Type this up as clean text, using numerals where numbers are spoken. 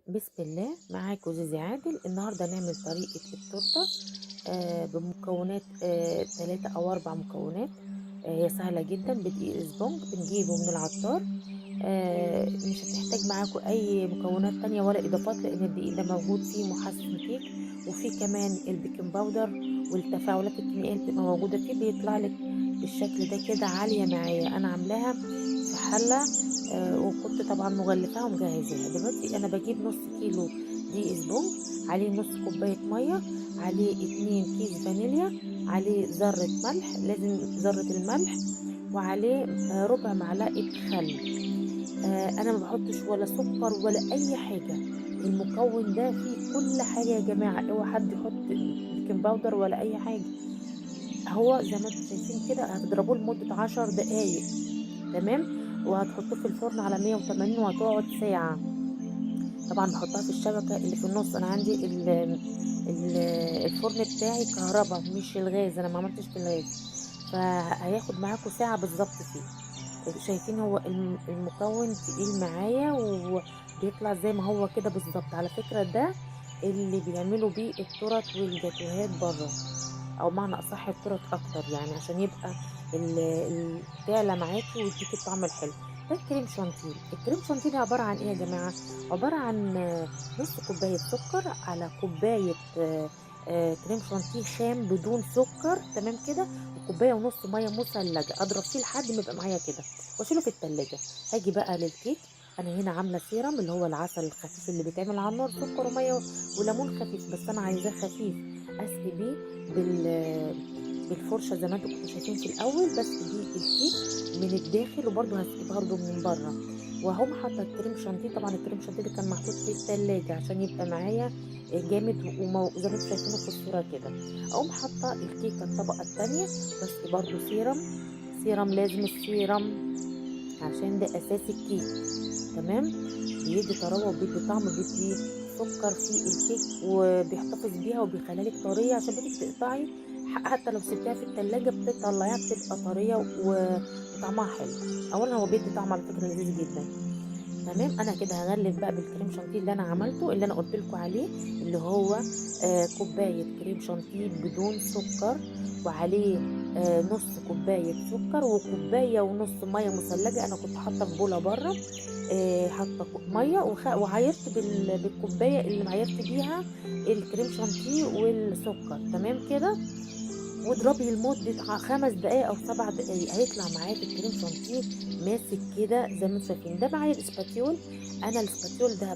بسم الله، معاكم زيزي عادل. النهارده نعمل طريقة التورتة بمكونات 3 أو 4 مكونات. هي سهلة جدا، بدقيق sponge بنجيبه من العطار. مش هتحتاج معاكم أي مكونات تانية ولا إضافات، لأن الدقيق ده موجود فيه محسن كيك، وفيه كمان ال baking powder والتفاعلات الكيميائية اللي بتبقى موجودة فيه، بيطلع لك بالشكل ده كده عالية معايا. أنا عاملاها في حلة وكنت طبعا مغلفاها ومجهزاها. دلوقتي انا بجيب نص كيلو دقيق sponge، عليه نص كوباية ميه، عليه 2 كيس فانيليا، عليه ذره ملح، لازم ذره الملح، وعليه ربع معلقه خل. انا ما بحطش ولا سكر ولا اي حاجه، المكون ده فيه كل حاجة يا جماعه، اوعى حد يحط baking powder ولا اي حاجه. هو زي ما انتم شايفين كده هتضربوه لمدة 10 دقايق، تمام، وهتحطوه في الفرن على 180 وهتقعد ساعة. طبعا بحطها في الشبكة اللي في النص. انا عندي ال ال الفرن بتاعي كهرباء مش الغاز، انا ما عملتش في الغاز، فهياخد معاكم ساعة بالظبط فيه. شايفين هو المكون تقيل معايا وبيطلع زي ما هو كده بالظبط. على فكرة ده اللي بيعملوا بيه التورت والجاتوهات بره، او معنى اصح التورت اكتر، يعني عشان يبقى تعلى معاكي ويديكي الطعم الحلو. ده الكريم شانتيه. الكريم شانتيه ده عبارة عن ايه يا جماعة؟ عبارة عن نص كوباية سكر على كوباية كريم شانتيه خام بدون سكر، تمام كده، وكوبايه ونص مية مثلجه. اضرب فيه لحد ما يبقى معايا كده واشيله في التلاجة. هاجي بقى للكيك. انا هنا عامله سيرم اللي هو العسل الخفيف اللي بيتعمل على النار، سكر ومية وليمون خفيف، بس انا عايزاه خفيف اسقي بيه بالفرشه زي ما انتم كنتوا شايفين في الاول، بس دي الكيك من الداخل، وبرده هسقيه برده من بره. وهقوم حاطه الكريم شانتيه. طبعا الكريم شانتيه ده كان محطوط في التلاجة عشان يبقى معايا جامد وزي ما انتم شايفينه في الصورة كده. اقوم حاطه الكيكه الطبقة الثانية، بس برده serum، serum لازم السيرم عشان ده اساس الكيك، تمام. بيدي طراوه وبيدي طعم، بيدي سكر في الكيك وبيحتفظ بيها وبيخليها لك طرية، عشان بدك تقطعي حتى لو سبتيها في التلاجة بتطلعيها بتبقى طرية وطعمها حلو. اولا هو بيدي طعم على فكرة لذيذ جدا، تمام. انا كده هغلف بقى بالكريم شانتيه اللي انا عملته، اللي انا قلت لكم عليه، اللي هو كوباية كريم شانتيه بدون سكر، وعليه نص كوباية سكر وكوبايه ونص مية مثلجه. انا كنت حاطه في بوله بره، حاطه مية وعايرت بالكوبايه اللي عايرت بيها الكريم شانتيه والسكر، تمام كده. واضربي لمدة 5 دقايق أو 7 دقايق، هيطلع معاك الكريم شانتيه ماسك كده زي ما انتم شايفين. ده معايا ال spatula. أنا ال spatula ده